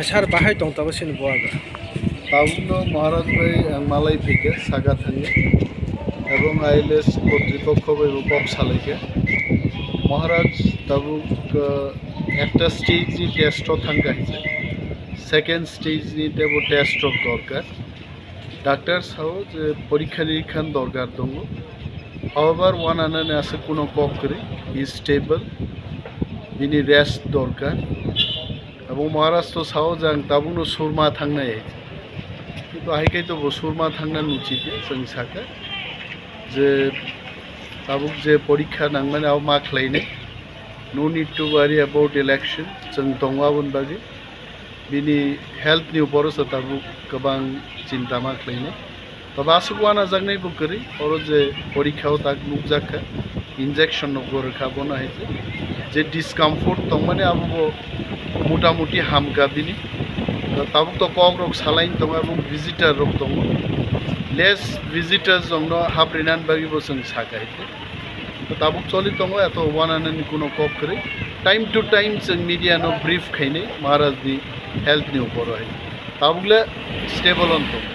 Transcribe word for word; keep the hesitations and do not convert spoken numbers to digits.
Sir, bahai tong tabo sini bo aga. Tabukno Maharaj bai ang malai phaikha saka thangwi, ebong I L S kotripokho bai bo kok salaikha. Maharaj tabuk, uh, ekta stage ni test o thangkha hinwi, second stage ni tebo test rok dorkar. Doctor sao je porikha ni khan dorkar tongo. However, uananani aswk kuno kok kwrwi, he is stable, bini rest dorkar. Abo Maharaj to sao je ang tabukno surma thangnai hai. Kintu hai khai to bo surma thangna nuchidi, chwng saka je tabuk je porikha nangmani abo ma khlainai. No need to worry about election, chwng tongo aboni bagwi. Bini health ni uporo se tabuk kwbang chinta ma khlainai. Tobe aswk uanajaknai bo kwrwi, oro je porikha o tak nukjak kha, injection no gori kha bono hai je, je discomfort tongmani abo bo mota moti hamkha bini. To tabuk to kok rok salaini tongo, ebong visitor rok tongo, less visitors rok no haprinan bagwi bo chwng sakha hai je. To tabuk choli tongo, eto uananani kuno kok kwrwi. Time to time chwng media no brief khainai Maharaj ni health ni uporo hai. Tabuk le stable on tongo.